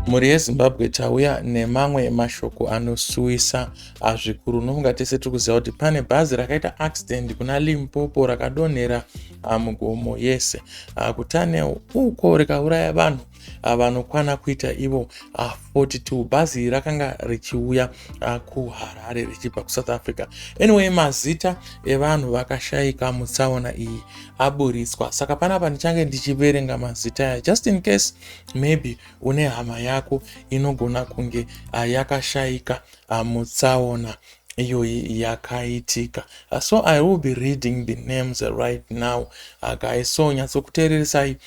Mhuri yeZimbabwe, tauya nemamwe mashoko anosuwisa zvikuru. Nofunga tese tiri kuziva kuti pane bhazi rakaita accident kuna Limpopo, rakadonhera mugomo yese kutunnel uko, rikauraya vanhu vanokwana kuita ivo 42. Bhazi rakanga richiuya kuHarare richibva kuSouth Africa. Anyway, mazita evanhu vakashayika mutsaona iyi aburitswa, saka panapa ndichange ndichiverenga mazita aya just in case maybe une hama yako inogona kunge yakashayika mutsaona iyoyi yakaitika. So I will be reading the names right now, guys, so nyatsokuteereresai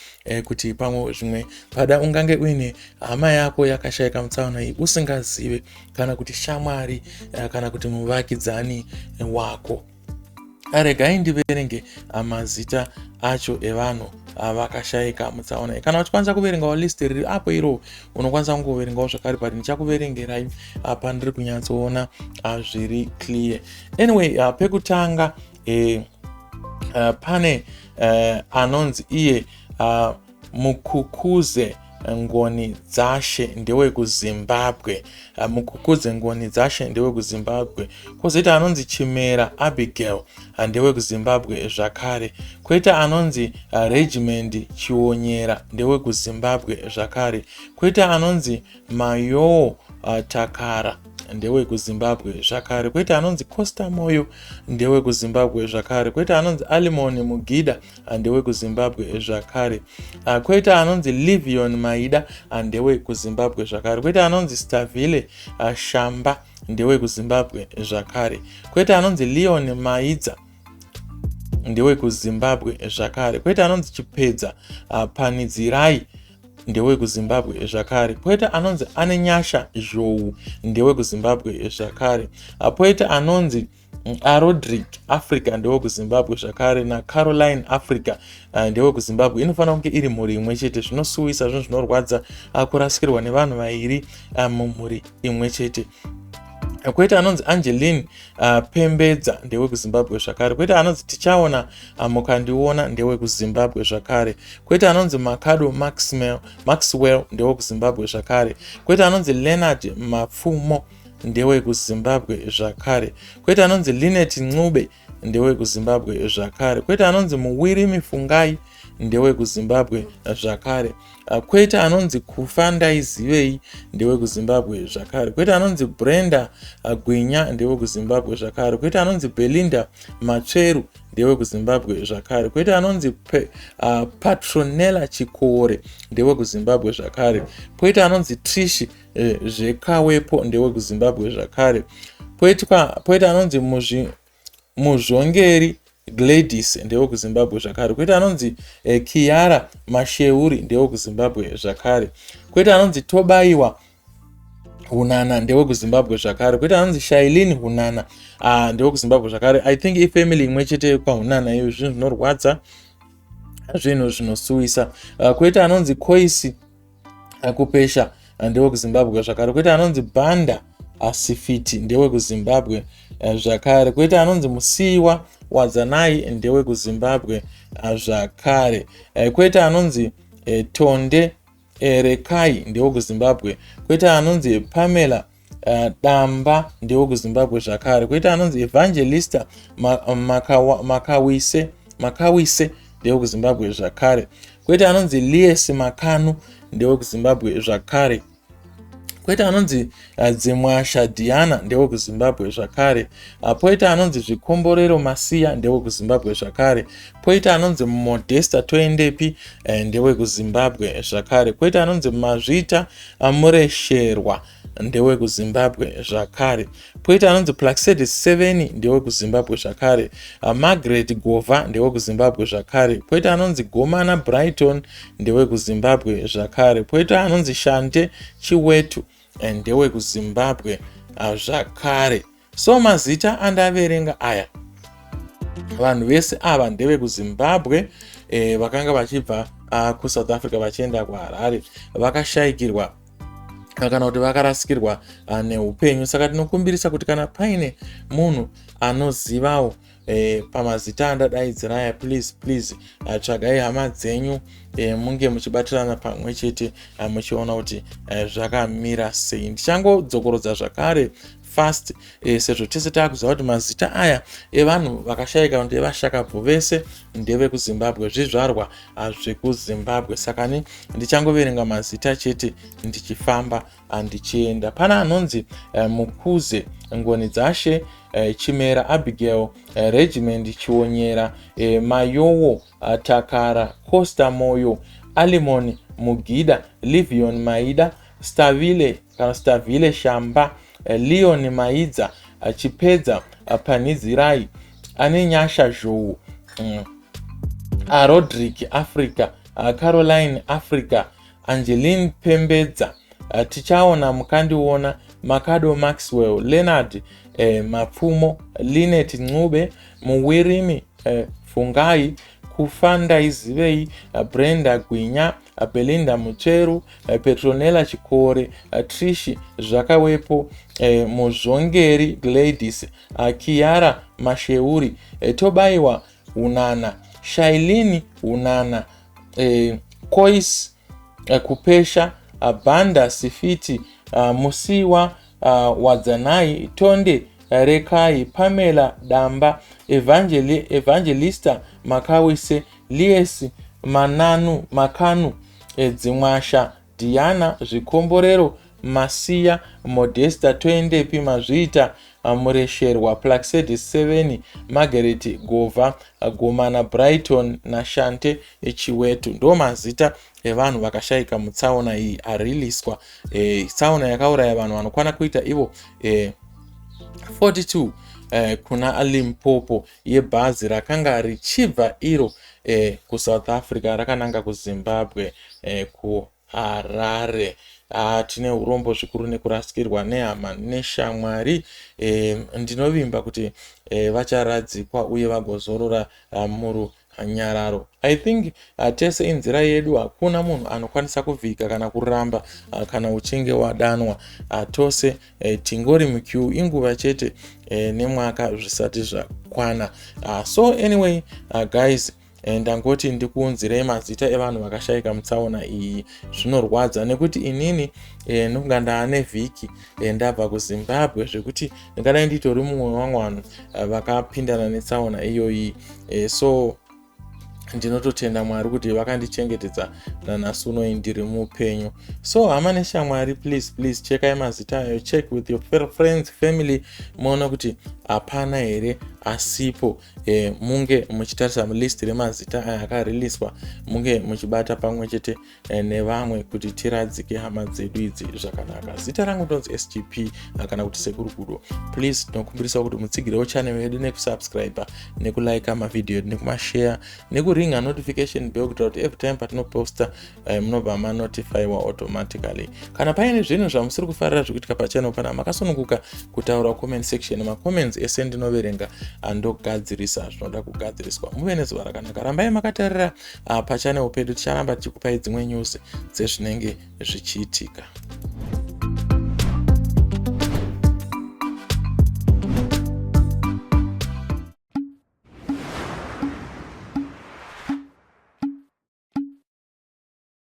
kuti pamwe zvimwe pada ungange uine hama yako yakashayika mutsaona iyi usingazive, kana kuti shamwari, kana kuti muvakidzani wako. Regai ndiverenge mazita acho evanhu vakashayika mutsaona iyi. Kana uchikwanisa kuverengawo list riri apo iro, unokwanisa kungoverengawo zvakare, but ndichakuverengerai pandiri kunyatsoona zviri clear. Anyway, pekutanga pane anonzi iye Mukukuze Ngoni Dzashe, ndewekuZimbabwe. Mukukuze Ngoni Dzashe ndewekuZimbabwe. Kwozoita anonzi Chimera Abigail, ndewekuZimbabwe zvakare. Kwoita anonzi Regiment Chionyera, ndewekuZimbabwe zvakare. Kwoita anonzi Mayoo Takara, ndewekuZimbabwe zvakare. Kwoita anonzi Costa Moyo, ndewekuZimbabwe zvakare. Kwoita anonzi Alimon Mugida, ndewekuZimbabwe zvakare. Kwoita anonzi Livion Maida, ndewekuZimbabwe zvakare. Kwoita anonzi Stavile Shamba, ndewekuZimbabwe zvakare. Kwoita anonzi Leon Maidza, ndewekuZimbabwe zvakare. Kwoita anonzi Chipedza Panidzirai, ndewekuZimbabwe zvakare. Poita anonzi Anenyasha Zhou, ndewekuZimbabwe zvakare. Poita anonzi Arodrick Africa, ndewekuZimbabwe zvakare, naCaroline Africa, ndewekuZimbabwe. Inofanira kunge iri mhuri imwe chete. Zvinosuwisa, zvinhu zvinorwadza kurasikirwa nevanhu vairi mumhuri imwe chete. Kwoita anonzi Angeline Pembedza, ndewekuZimbabwe zvakare. Kwoita anonzi Tichaona Mukandiona, ndewekuZimbabwe zvakare. Kwoita anonzi Makado Maxwell, ndewekuZimbabwe zvakare. Kwoita anonzi Leonard Mapfumo, ndewekuZimbabwe zvakare. Kwoita anonzi Linet Ncube, ndewekuZimbabwe zvakare. Kwoita anonzi Muwiri Mifungai, ndewekuZimbabwe zvakare. Kwoita anonzi Kufa Ndaizivei, ndewekuZimbabwe zvakare. Kwoita anonzi Brenda Gwinya, ndewekuZimbabwe zvakare. Kwoita anonzi Belinda Matsveru, ndewekuZimbabwe zvakare. Kwoita anonzi Patronella Chikore, ndewekuZimbabwe zvakare. Poita anonzi Trish Zvekawepo, ndewekuZimbabwe zvakare. Poita anonzi Muzvongeri Gladys, ndewekuZimbabwe zvakare. Kwoita anonzi Kiara Masheuri, ndewekuZimbabwe zvakare. Kwoita anonzi Tobaiwa Hunana, ndewekuZimbabwe zvakare. Kwoita anonzi Shailin Hunana, ndewekuZimbabwe zvakare. I think ifamily imwe chete kwaHunana iyo. Zvinhu zvinorwadza, zvinhu zvinosuwisa. Kwoita anonzi Koisi Kupesha, ndewekuZimbabwe zvakare. Kwoita anonzi Banda Asifiti, ndewekuZimbabwe zvakare. Kwoita anonzi Musiyiwa Wadzanai, ndewekuZimbabwe zvakare. Kwoita anonzi Tonde Rekai, ndewekuZimbabwe. Kwoita anonzi Pamela Damba, ndewekuZimbabwe zvakare. Kwoita anonzi Evangelista Makawise, ndewekuZimbabwe zvakare. Kwoita anonzi Lies Makanu, ndewekuZimbabwe zvakare. Kwoita anonzi Dzimwasha Diana, ndewekuZimbabwe zvakare. Poita anonzi Zvikomborero Masiya, ndewekuZimbabwe zvakare. Poita anonzi Modesta Toendepi, ndewekuZimbabwe zvakare. Kwoita anonzi Mazvita Muresherwa, ndewekuZimbabwe zvakare. Poita anonzi Plaxedes 7, ndewekuZimbabwe zvakare. Margaret Gova, ndewekuZimbabwe zvakare. Poita anonzi Gomana Brighton, ndewekuZimbabwe zvakare. Poita anonzi Shante Chiwetu, ndewekuZimbabwe zvakare. So mazita andaverenga aya, vanhu vese ava ndevekuZimbabwe, vakanga vachibva kuSouth Africa vachienda kuHarare, vakashayikirwa kana kuti vakarasikirwa neupenyu. Saka tinokumbirisa kuti kana paine munhu anozivawo Pamazita andadaidzira aya, please, please, tsvagai hama dzenyu, munge muchibatirana pamwe chete, muchiona kuti zvakamira sei. Ndichangodzokorodza zvakare fast, sezvo tese taakuziva kuti mazita aya evanhu vakashayika kuti evashakabvu vese ndevekuZimbabwe, zvizvarwa zvekuZimbabwe. Saka ni ndichangoverenga mazita chete ndichifamba ndichienda. Pana anonzi Mukuze Ngoni Dzashe, Chimera Abigail, Regiment Chionyera, Mayowo Takara, Costa Moyo, Alimon Mugida, Livion Maida, Stavile kana Stavile Shamba, Leon Maidza, Chipedza Panizirai, Ane Nyasha Zhou, Rodrick Africa, Caroline Africa, Angeline Pembedza, Tichaona Mukandiona, Makado Maxwell, Leonard Mapfumo, Linet Ncube, Muwirimi Fungai, Kufandaizivei, Brenda Gwinya, Belinda Mutsveru, Petronella Chikore, Trish Zvakawepo, Muzvongeri Gladys, Kiara Masheuri, Tobaiwa Unana, Shailini Unana, Kois Kupesha, Banda Sifiti, Musiwa Wadzanai, Tonde Rekai, Pamela Damba, Evangelista Makawise, Lies Mananu, Makanu, Dzimwasha Diana, Zvikomborero Masiya, Modesta Toendepi, Mazviita Muresherwa, Plaxedis 7, Margaret Gova, Gomana Brighton naShante Chiwetu. Ndo mazita evanhu vakashayika mutsaona iyi ariliswa, tsaona yakauraya vanhu vanokwana kuita ivo 42 kuna Limpopo, yebhazi rakanga richibva iro kuSouth Africa rakananga kuZimbabwe, kuHarare. Tine urombo zvikuru nekurasikirwa nehama neshamwari. Ndinovimba kuti vacharadzikwa uye vagozorora murunyararo. I think tese inzira yedu, hakuna munhu anokwanisa kuvhika kana kuramba kana uchinge wadanwa. Tose tingori muqueue, inguva chete nemwaka zvisati zvakwana. So anyway, guys, ndangoti ndikuunzirei mazita evanhu vakashayika mutsaona iyi. Zvinorwadza nekuti inini ndokunga ndaane vhiki ndabva kuZimbabwe, zvekuti ndingadai nditori mumwe wamwe vanhu vakapindana netsaona iyoyi. So ndinototenda Mwari kuti vakandichengetedza nanhasi unoi ndiri mupenyu. So hama neshamwari, please, please, chekai mazita ayo. Check with your friends, family, muone kuti hapana here asipo. Munge muchitarisa mulist remazita aya akariliswa, munge muchibata pamwe chete nevamwe kuti tiradzike hama dzedu idzi zvakanaka. Zita rangu ndonzi SGP kana kuti Sekuru Gudo. Please, tinokumbirisa kuti mutsigirewo channel yedu nekusubscribe, nekulike mavhidhiyo edu, nekumashare, nekuringa notification bell, kuitira kuti every time patinoposta munobva manotifyiwa automatically. Kana paine zvinhu zvamusiri kufarira zvekuitika pachannel pana, makasununguka kutaura comment section. Macomments ese ndinoverenga, andogadzirisa zvinoda kugadziriswa. Muve nezuva rakanaka. Rambai makatarira pachannel pedu, ticharamba tichikupai dzimwe news dzezvinenge zvichiitika.